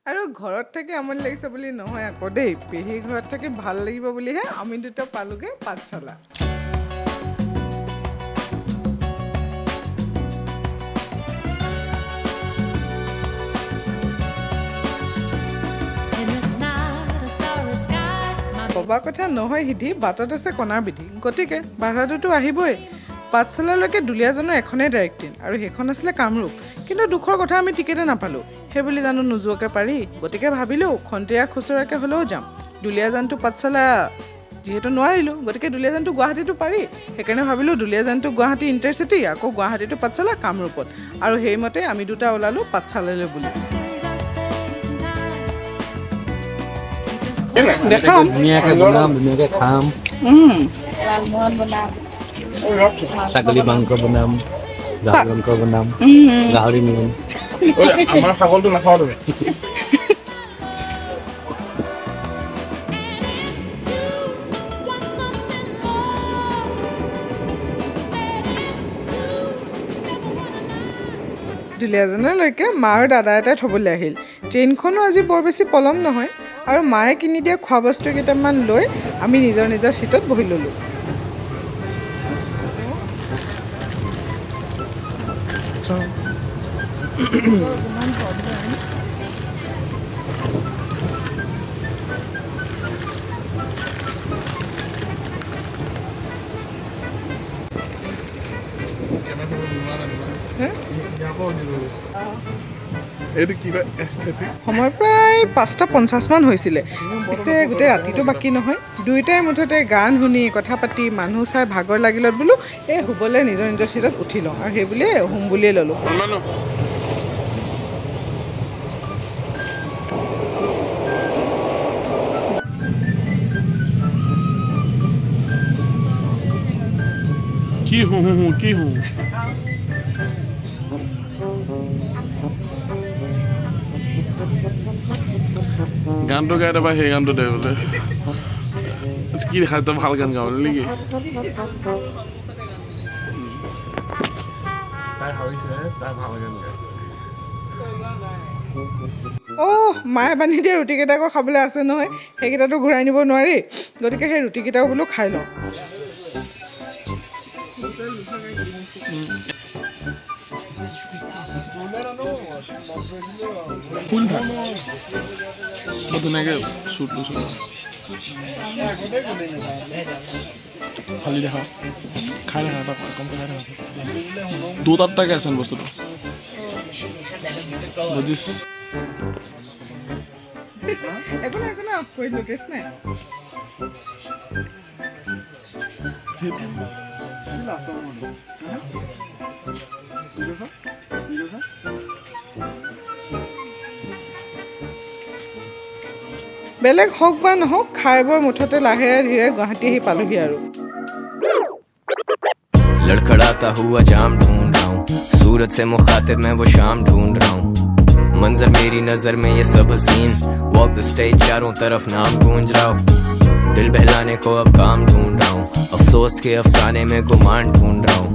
আৰু ঘৰত থাকি আমনি লাগিছে বুলি নহয় আকৌ দেই, পেহীৰ ঘৰত থাকি ভাল লাগিব বুলিহে আমি দুটা পালোগৈ পাঠশালা। And it's not a starry sky. My ভবা কথা নহয় সিদ্ধি, বাটত আছে কণাৰ বিধি, গতিকে বাধাটোতো আহিবই। পাঠশালালৈকে দুলীয়াজানৰ এখনেই ডাইৰেক্ট ট্ৰেইন আৰু সেইখন আছিলে কামৰূপ। কিন্তু দুখৰ কথা, আমি টিকেটে নাপালোঁ। সেইবুলি জানো নোযোৱাকৈ পাৰি? গতিকে ভাবিলোঁ খন্তেৰীয়া খুচুৰাকৈ হ'লেও যাম। দুলীয়াজানটো পাঠশালা যিহেতু নোৱাৰিলোঁ, গতিকে দুলীয়াজানটো গুৱাহাটীতো পাৰি। সেইকাৰণে ভাবিলোঁ দুলীয়াজানটো গুৱাহাটী ইণ্টাৰচিটি, আকৌ গুৱাহাটীটো পাঠশালা কামৰূপত। আৰু সেইমতে আমি দুটা ওলালোঁ পাঠশালালৈ বুলি। state of space and time. Keep us close. দেখাম। ধুনীয়াকৈ বনাম, ধুনীয়াকৈ খাম। বনাম। ছাগলী মাংস বনাম, গাহৰি মাংস বনাম, গাহৰি নিম। আমাৰ ছাগলটো নাখাওঁ তুমি। Want something more? Say if you never wanna দুলীয়াজানলৈকে মা আৰু দাদা এটাই থ'বলৈ আহিল। ট্ৰেইনখনো আজি বৰ বেছি পলম নহয় আৰু মায়ে কিনি দিয়া খোৱা বস্তু কেইটামান লৈ আমি নিজৰ নিজৰ ছিটত বহি ল'লোঁ। এইটো কি কয়, এস্থেটিক। সময় প্ৰায় 5টা 50মান হৈছিলে। পিছে গোটেই ৰাতিটো বাকী নহয়। দুয়োটাই মুঠতে গান শুনি, কথা পাতি, মানুহ চাই ভাগৰ লাগিলত বোলো এই শুবলৈ নিজৰ নিজৰ ছিটত উঠি লওঁ আৰু সেইবুলিয়ে শুম বুলিয়ে ল'লোঁ। মানুহ। কি হু হু হু, কি হু? গানটো গাই তাৰপৰা সেই গানটো দে বোলে। কি দেখা, তই ভাল গান গাবলৈ নেকি? তাই ভাবিছে তাই ভাল গান গায়। অ', মায়ে বান্ধি দিয়া ৰুটিকেইটা আকৌ খাবলৈ আছে নহয়, সেইকেইটাতো ঘূৰাই নিব নোৱাৰি। গতিকে সেই ৰুটিকেইটাও বোলো খাই লওঁ। ফুল থাক, মই ধুনীয়াকৈ চুট লৈছোঁ। ফালি দেখা, খাই দেখা, এটা কমকৈ খাই দেখা। দুটাত তাকে আছে বস্তুটো, বুজিছ? একো নাই, একো নাই, অফ কৰি দিলোঁ, কেছ নাই। বেলেগ হওক বা নহওক, খাই বৈ মুঠতে লাহে ধীৰে গুৱাহাটী আহি পালোহি আৰু। लड़खड़ाता हुआ जाम ढूंढ रहा हूँ, सूरत से मुखातिब मैं वो शाम ढूंढ रहा हूँ। मंजर मेरी नजर में ये सब हसीन, वॉक the stage, चारों तरफ नाम गूंज रहा हूँ। दिल बहलाने को अब काम ढूंढ रहा हूँ, अफसोस के अफसाने में गुमान ढूंढ रहा हूँ।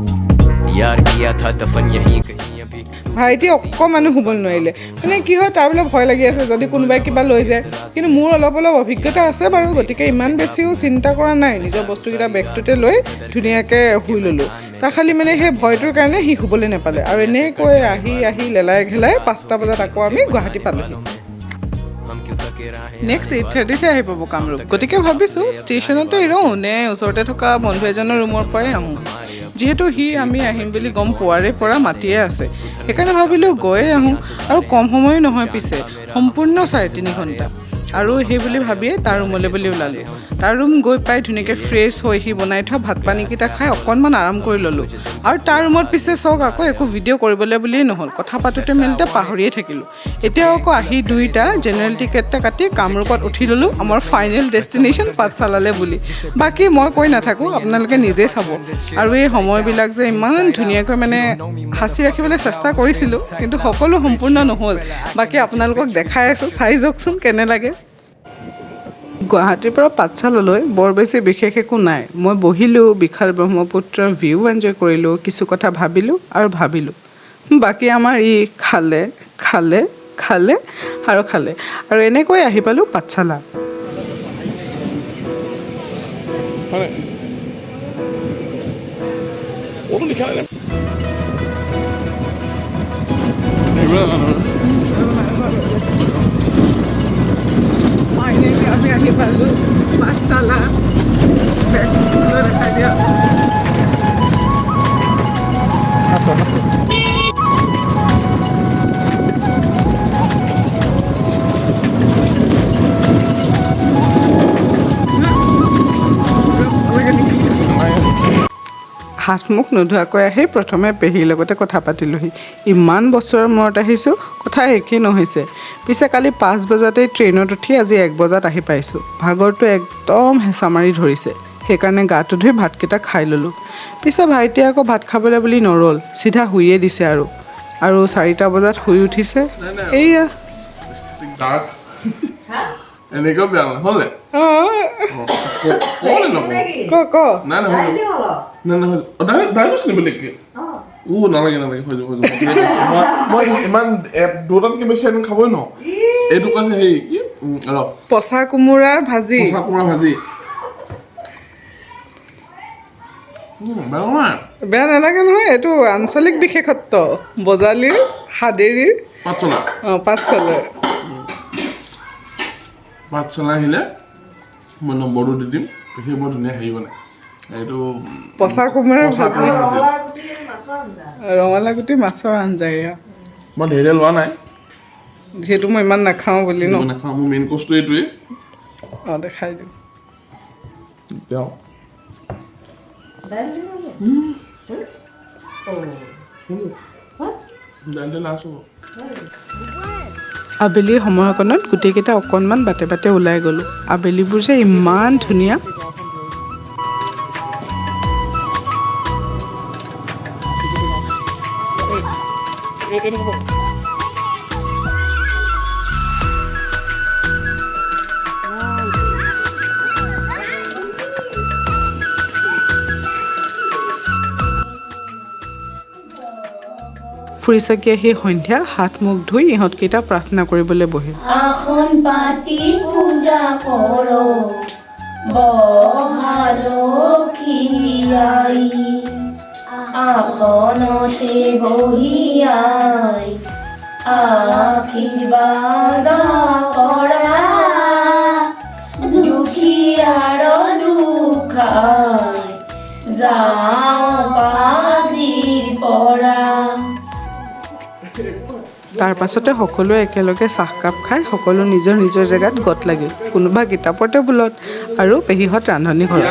यार किया था दफन यहीं कहीं अभी। ভাইটি অকণমানো শুব নোৱাৰিলে। মানে কি হয়, তাৰ বোলে ভয় লাগি আছে যদি কোনোবাই কিবা লৈ যায়। কিন্তু মোৰ অলপ অলপ অভিজ্ঞতা আছে বাৰু, গতিকে ইমান বেছিও চিন্তা কৰা নাই। নিজৰ বস্তুকেইটা বেগটোতে লৈ ধুনীয়াকৈ শুই ল'লোঁ। তাৰ খালি মানে সেই ভয়টোৰ কাৰণে সি শুবলৈ নাপালে। আৰু এনেকৈ আহি আহি লেলাই ঘেলাই 5টা বজাত আকৌ আমি গুৱাহাটী পালোহি। हम क्यों तके राहें? নেক্সট 8:30তহে আহি পাব কামৰূপ। গতিকে ভাবিছোঁ ষ্টেচনতে ৰওঁ নে ওচৰতে থকা বন্ধু এজনৰ ৰুমৰ পৰাই আহোঁ। যিহেতু সি আমি আহিম বুলি গম পোৱাৰে পৰা মাতিয়ে আছে, সেইকাৰণে ভাবিলোঁ গৈয়ে আহোঁ। আৰু কম সময়ো নহয় পিছে, সম্পূৰ্ণ 3.5 ঘণ্টা। আৰু সেই বুলি ভাবিয়ে তাৰ ৰুমলৈ বুলি ওলালোঁ। তাৰ ৰুম গৈ পাই ধুনীয়াকৈ ফ্ৰেছ হৈ সি বনাই থোৱা ভাত পানীকেইটা খাই অকণমান আৰাম কৰি ল'লোঁ। আৰু তাৰ ৰুমত পিছে চাওক আকৌ, একো ভিডিঅ' কৰিবলৈ বুলিয়েই নহ'ল, কথা পাতোঁতে মেলোঁতে পাহৰিয়ে থাকিলোঁ। এতিয়াও আকৌ আহি দুইটা জেনেৰেল টিকেট এটা কাটি কামৰূপত উঠি ল'লোঁ আমাৰ ফাইনেল ডেষ্টিনেশ্যন পাঠশালালৈ বুলি। বাকী মই কৈ নাথাকোঁ, আপোনালোকে নিজেই চাব। আৰু এই সময়বিলাক যে ইমান ধুনীয়াকৈ মানে সাঁচি ৰাখিবলৈ চেষ্টা কৰিছিলোঁ, কিন্তু সকলো সম্পূৰ্ণ নহ'ল। বাকী আপোনালোকক দেখাই আছোঁ, চাই যাওকচোন কেনে লাগে। গুৱাহাটীৰ পৰা পাঠশালালৈ বৰ বেছি বিশেষ একো নাই। মই বহিলোঁ, বিশাল ব্ৰহ্মপুত্ৰৰ ভিউ এনজয় কৰিলোঁ, কিছু কথা ভাবিলোঁ আৰু ভাবিলোঁ। বাকী আমাৰ ই খালে খালে। খালে আৰু খালে আৰু এনেকৈ আহি পালোঁ পাঠশালা। হয় অটো লিখা নাই। ফাইনেলি আমি আহি পালোঁ পাঠশালা। দেখাই দিয়া। হাত মুখ নোধোৱাকৈ আহি প্ৰথমে পেহীৰ লগতে কথা পাতিলোঁহি। ইমান বছৰৰ মূৰত আহিছোঁ, কথা শেষেই নহৈছে। পিছে কালি 5 বজাতেই ট্ৰেইনত উঠি আজি 1 বজাত আহি পাইছোঁ। ভাগৰটো একদম হেঁচা মাৰি ধৰিছে, সেইকাৰণে গাটো ধুই ভাতকেইটা খাই ল'লোঁ। পিছে ভাইটিয়ে আকৌ ভাত খাবলৈ বুলি নৰ'ল, চিধা শুইয়ে দিছে আৰু আৰু 4টা বজাত শুই উঠিছে। এইয়া এনেকেও বেয়া নহয় হ'ল ক নাই নাই দাইল কৈছিলে বেলেগকে। নালাগে নালাগে, হৈ যাব হৈ যাব। মই ইমান দুটাতকৈ বেছি এদিন খাবই নোৱাৰো। এইটো কৈছে হেৰি কি ৰ পচা কোমোৰাৰ ভাজি। পচা কোমোৰা ভাজি বেয়া নালাগে নহয়। এইটো আঞ্চলিক বিশেষত্ব, বজালিৰ সাদেৰীৰ পাঠশালা। অঁ, পাঠশালাৰ। পাঠশালা আহিলে মই নম্বৰটো দি দিম, সি বৰ ধুনীয়া হেৰি বনায়। এইটো পচা কোমোৰাৰ ভাজি, ৰঙালাও গুটি মাছৰ আঞ্জা। এয়া মই ধেৰ লোৱা নাই, যিহেতু মই ইমান নাখাওঁ বুলি ন। নাখাওঁ, মোৰ মেইন কষ্টটো এইটোৱেই। অঁ, দেখাই দিম। আবেলিৰ সময়কণত গোটেইকেইটা অকণমান বাটে বাটে ওলাই গ'লোঁ। আবেলিবোৰ যে ইমান ধুনীয়া। ফুৰি চাকি আহি সন্ধিয়া হাত মুখ ধুই ইহঁতকেইটা প্ৰাৰ্থনা কৰিবলৈ বহিল। আসন পাতি পূজা কৰো বহালক্ষী আই, আসনতে বহিয়াই আশীৰ্বাদ কৰা, দুখীয়াৰ দুখাই যাওঁ পাজিৰ পৰা। তাৰ পাছতে সকলোৱে একেলগে চাহকাপ খাই সকলো নিজৰ নিজৰ জেগাত গত লাগিল। কোনোবা কিতাপৰ টেবুলত আৰু পেহীহঁত ৰান্ধনি ঘৰত।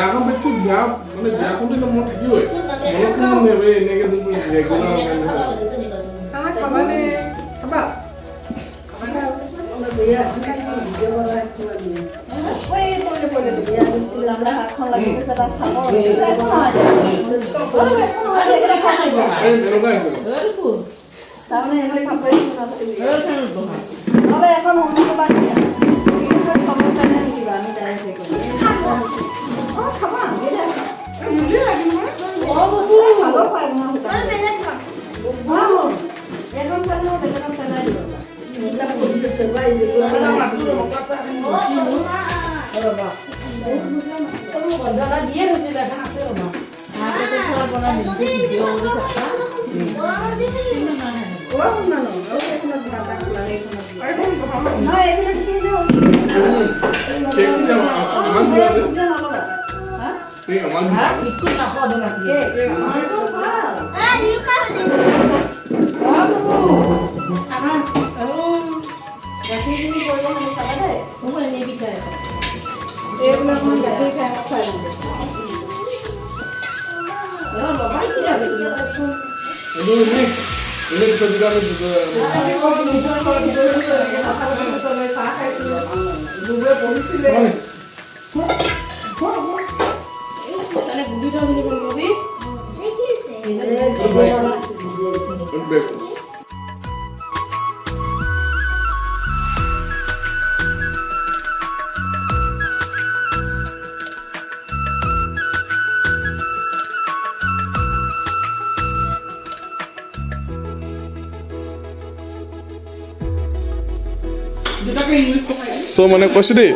চ' মানে কৈছোঁ দেই,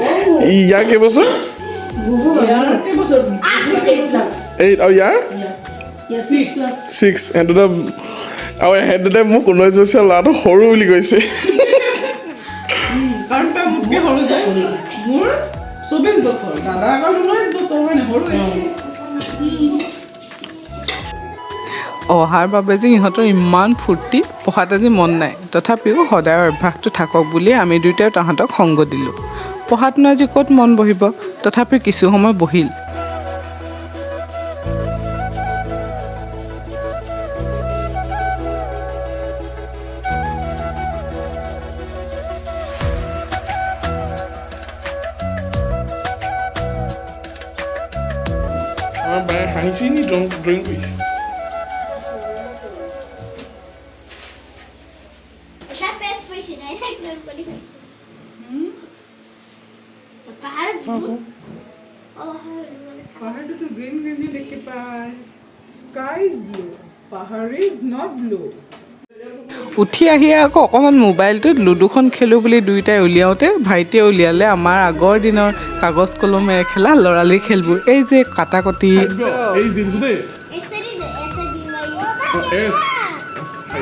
ইয়াৰ কেইবছৰ? 8। আৰু ইয়াৰ 6। সিহঁত দুটা আৰু সিহঁত দুটাই মোক 19 বছৰীয়া ল'ৰাটো সৰু বুলি কৈছে। কাৰণ তই মোতকৈ সৰু যে, মোৰ 24 বছৰ, দাদা আকৌ 19 বছৰ, হয় নাই? সৰুৱে। অহাৰ বাবে যে ইহঁতৰ ইমান ফূৰ্তি, পঢ়াত আজি মন নাই। তথাপিও সদায় অভ্যাসটো থাকক বুলি আমি দুয়োটাই তাহাঁতক সংগ দিলোঁ। পঢ়াতনো আজি ক'ত মন বহিব, তথাপিও কিছু সময় বহিল। আমাৰ বায়ে হাঁহিছে নি ড্ৰয়িং কৰি? এটা পেজ পৰিছে, ডাইৰেক্ট ড্ৰয়িং কৰি ফেলছে। পাহাৰত চাওঁ। অ, মানে পাহাৰটোতো গ্ৰীণ গ্ৰীণ দেখি পায়। Sky is blue, পাহাৰ is not blue. উঠি আহি আকৌ অকণমান মোবাইলটোত লুডুখন খেলোঁ বুলি দুয়োটাই উলিয়াওঁতে ভাইটিয়ে উলিয়ালে আমাৰ আগৰ দিনৰ কাগজ কলমেৰে খেলা ল'ৰালিৰ খেলবোৰ, এই যে কাটাকটি। এই দিছোঁ দেই। S A S A B Y. S.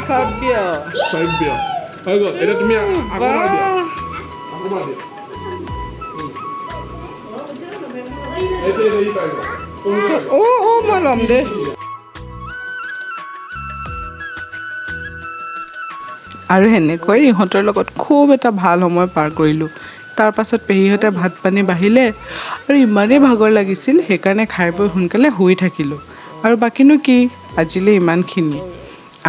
Sabya. সভ্য হৈ গ'ল। এতিয়া তুমি আকৌ এবাৰ দিয়া, আকৌ এবাৰ দিয়া। এতিয়া ই পাই গ'ল। অ' অ' মই ল'ম দে। আৰু সেনেকৈ ইহঁতৰ লগত খুব এটা ভাল সময় পাৰ কৰিলোঁ। তাৰ পাছত পেহীহঁতে ভাত পানী বাঢ়িলে আৰু ইমানেই ভাগৰ লাগিছিল, সেইকাৰণে খাই বৈ সোনকালে শুই থাকিলোঁ। আৰু বাকীনো কি, আজিলৈ ইমানখিনি।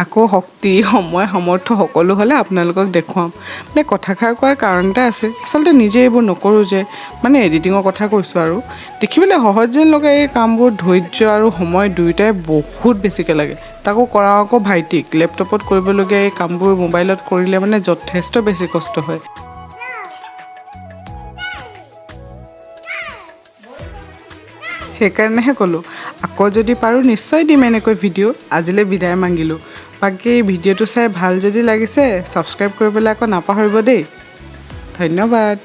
আকৌ শক্তি, সময়, সামৰ্থ্য সকলো হ'লে আপোনালোকক দেখুৱাম। মানে কথাষাৰ কোৱাৰ কাৰণ এটা আছে, আচলতে নিজে এইবোৰ নকৰোঁ যে, মানে এডিটিঙৰ কথা কৈছোঁ। আৰু দেখিবলৈ সহজ যেন লগা এই কামবোৰ ধৈৰ্য আৰু সময় দুয়োটাই বহুত বেছিকৈ লাগে। তাকো কৰাওঁ আকৌ ভাইটিক। লেপটপত কৰিবলগীয়া এই কামবোৰ মোবাইলত কৰিলে মানে যথেষ্ট বেছি কষ্ট হয়। সেইকাৰণেহে ক'লোঁ, আকৌ যদি পাৰোঁ নিশ্চয় দিম এনেকৈ ভিডিঅ'। আজিলৈ বিদায় মাগিলোঁ। বাকী ভিডিঅ'টো চাই ভাল যদি লাগিছে ছাবস্ক্ৰাইব কৰিবলৈ আকৌ নাপাহৰিব দেই। ধন্যবাদ।